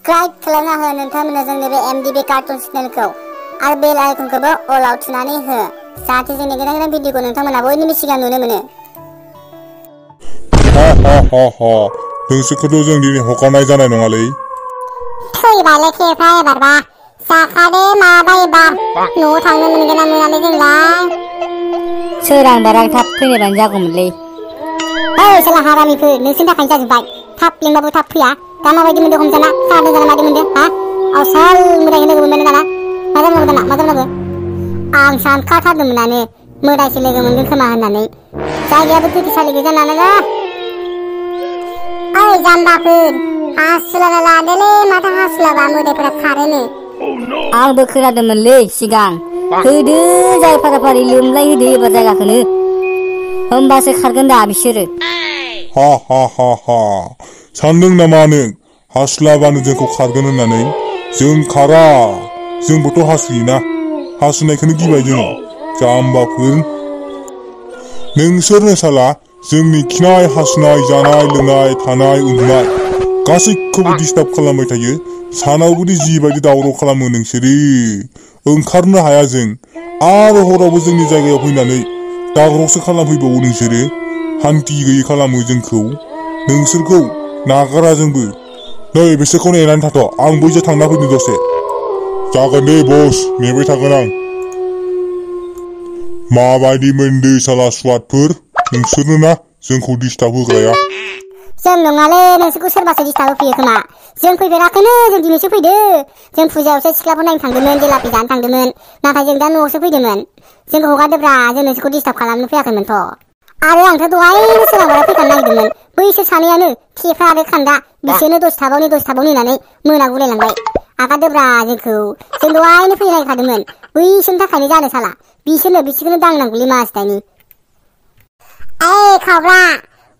Subscribe खालामना हो नोंथांमोना जोंनि बे MDB कार्टुन चेनेलखौ आरो बेल आइकनखौबो अलाव थुनानै हो जाहाथे जोंनि गोदान गोदान भिडिअखौ नोंथांमोना बयनिबो सिगां नुनो मोनो। हा नोंसोरखौथ' जों दिनै हगारनाय जानाय नङालै। थैबायलै खेफ्रा एबारबा जाखादे माबा एबार न'आव थांनो मोनगोन ना मोनालै जोंलाय। सोरां बारां थाब फैनायबानो जागौमोनलै। ओइ साला हारामिफोर नोंसिनि थाखायनो जाजोब्बाय थाब लिंबाबो थाब फैया दा माबायदि मोनदों हमजाना सारादों जाना मादि मोनदों हा आवसाल मोदायखौ लोगो मोनबाय दाना मा जानांगौ दाना मा जानांगौ आं सानखाथारदोंमोनानो मोदायसो लोगो मोनगोन खोमा होननानै जायगायाबो गोथैसालि गोजा नालागा। ओइ जाम्बाफोर हासुलाना लादोलै माथो हासुलाबा मोदायफोरा खारोनो। आंबो खोनादोंमोनलै सिगां होदो जाय फाराफारि लोमलाय होदो एबार जायगाखौनो होमबासो खारगोन दा बिसोरो। हा सानदों नामा नों हासुलाबानो जोंखौ खारगोन होननानै? जों खारा जोंबोथ' हासुयोना हासुनायखौनो गिबाय जोङो जाम्बाफोर। नोंसोरनो साला जोंनि खिनाय हासुनाय जानाय लोंनाय थानाय उन्दुनाय गासैखौबो डिस्टार्ब खालामबाय थायो। सानावबोदि जिबायदि दावराव खालामो नोंसोरो ओंखारनो हाया जों आरो हरावबो जोंनि जायगायाव फैनानै दावरावसो खालामफैबावो नोंसोरो हान्थि गैयै खालामो जोंखौ। नोंसोरखौ नागारा जोंबो। नै बिसोरखौ नेनानै थाथ' आं बैजों थांना फैनो दसे। जागोन दे बस नेबाय थागोन आं। माबायदि मोनदों साला स्वादफोर नोंसोरनो ना जोंखौ डिस्टार्ब होग्राया? जों नङालै नोंसोरखौ सोरबासो डिस्टार्ब होफैयो खोमा। जों फैफेराखैनो जों दिनैसो फैदो। जों फुजायावसो सिख्लाफोर नायनो थांदोंमोन जेलापि जानो थांदोंमोन नाथाय जों दा न'आवसो फैदोंमोन। जोंखौ हगारदोब्रा जों नोंसोरखौ डिस्टार्ब खालामनो फैयाखैमोनथ'। आरो आंथ' दहायनो सोरांबारा फैखानो नागिरदोंमोन बैसोर सानैयानो खेफ्रा आरो खान्दा बिसोरनो दसे थाबावनि होननानै मोनागुलायलांबाय। आगारदोब्रा जोंखौ जों दहायनो फैनो नागिरखादोंमोन बैसोरनि थाखायनो जानो साला बिसोरखौनो दांनांगौलै मासदायनि। ओइ खावब्रा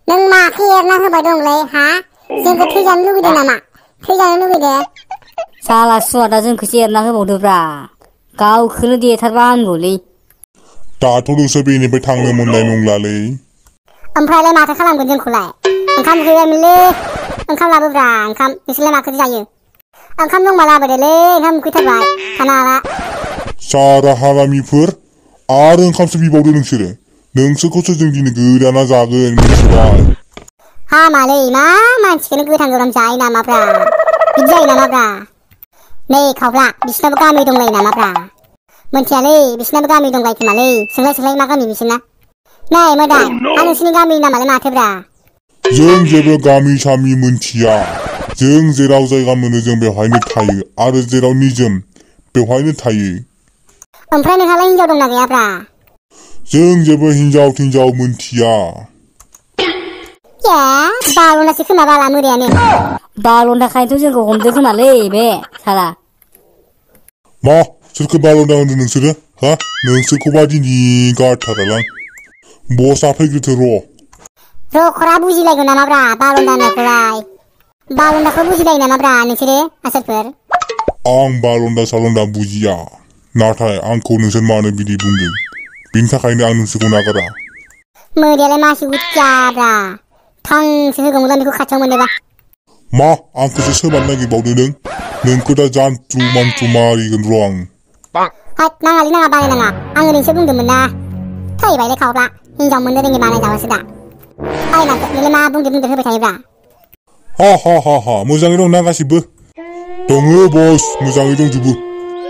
नों माखौ एरना होबाय दंलै हा जोंखौ थैजानो लुगैदों नामा थैजानो लुगैदों? साला सुवादा जोंखौसो एरना होबावदोब्रा गावखौनो देथारबा हामगौलै। दाथ' नोंसोर बेनिफ्राय थांनो मोननाय नंलालै। ओमफ्रायलाय माथो खालामगोन जोंखौलाय? ओंखाम उखैबायमोनलै ओंखाम लाबोब्रा ओंखाम नोंसोरलाय माखौथो जायो? ओंखाम दंबा लाबोदोलै ओंखाम उखैथारबाय थानो हाला। सारा हारामिफोर आरो ओंखामसो बिबावदो नोंसोरखौसो जों दिनै गोदाना जागोन मिथिबाय। हामालै मा मानसिखौनो गोथां गोब्राम जायो नामाब्रा बिदि जायो नामाब्रा? नै खावब्ला बिसिनाबो गामि दंलायो नामाब्रा? मोनथियालै बिसिनाबो गामि दंलायो खोमालै सोंलाय मा गामि बिसोरना? नै मोदाय आं नोंसिनि गामिनि नामालाय माथोब्रा? जों जेबो गामि सामि मोनथिया। जों जेराव जायगा मोनो जों बेवहायनो थायो आरो जेराव निजोम बेवहायनो थायो। ओमफ्राय नोंहालाय हिनजाव दंना गैयाब्रा? जों जेबो हिनजाव थिनजाव मोनथिया। बाल'नासो खोमा बाला मोदायानो। बाल'न्दाखायनोथ' जोंखौ हमदो खोमालै बे साला। मा सोरखौ बाल'न्दा होनदों नोंसोरो हा? नोंसोरखौबा दिनै गारथारालां। बसआ फैग्रोथो र'। रखरा बुजिलायगोन नामाब्रा बाल'न्दा होननायखौलाय? बाल'न्दाखौ बुजिलायो नामाब्रा नोंसोरो आसोलफोर? आं बाल'न्दा साल'न्दा बुजिया नाथाय आंखौ नोंसोर मानो बिदि बुंदों बिनि थाखायनो आं नोंसोरखौ नागारा। मोदायालाय मासि उथियाब्रा थांसो होगौमोनलां बेखौ खाथियाव मोनोबा। मा आंखौसो सोबानो नागिरबावदो नोंखौ दा जान्थ्रु मान्थ्रु मारिगोन र' आं। होद नाङालै नाङा बानायनाङा आं ओरैनोसो बुंदोंमोन ना। थैबायलै खावब्ला हिनजाव मोननो रोङि बानायजाबासो दा। ओइ माथो नोंलाय मा बुंदो होबाय थायोब्रा? हा मोजाङै दंना गासिबो? दङो बस मोजाङै दंजोबो।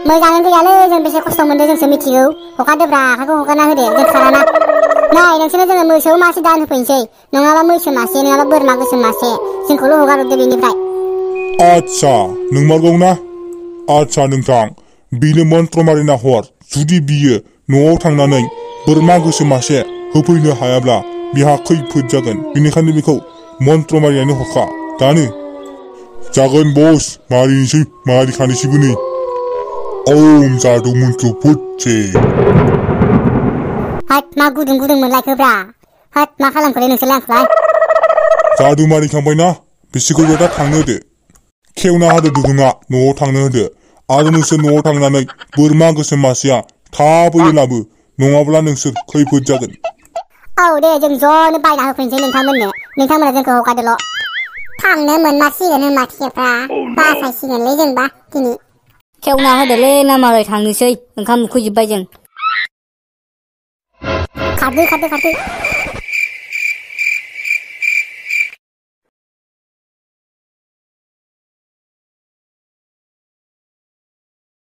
मोजाङै गैयालै जों बेसे खस्थ' मोनदों जोंसो मिथिगौ। हगारदोब्रा आखाइखौ हगारना होदो जों खाराना। नै नोंसोरनो जोङो मोसौ मासे दान होफैनोसै नङाबा मैसो मासे नङाबा बोरमा गोसोम मासे जोंखौल' हगारहरदो बेनिफ्राय। आच्छा नोंमारगौ ना? आच्छा नोंथां बेनो मन्त्र मारिना हर जुदि बियो न'आव थांनानै बोरमा गोसोम मासे होफैनो हायाब्ला बिहा खैफोद जागोन बेनिखायनो बेखौ मन्त्र मारिनानै हरखा दानो। जागोन बस मारिखानोसैबो नै। ओम जादु मन्त्र फुटसे। होद मा गुदुं मोनलायखोब्रा होद मा खालामखोलै नोंसोरलाय आंखौलाय? जादु मारिखांबायना बिसोरखौ दा थांनो होदो। खेवना होदो दुरुङा न'आव थांनो होदो आरो नोंसोर न'आव थांनानै बोरमा गोसोम मासेया थाबैनो लाबो नङाब्ला नोंसोर खैफोद जागोन। औ दे जों ज'नो बायना होफैनोसै नोंथांमोना जोंखौ हगारदोल'। थांनो मोनमारसिगोन मानसिफ्रा बासायसिगोनलै जोंबा दिनै खेवना होदोलै ना मारै थांनोसै ओंखाम उखैजोब्बाय जों खारदो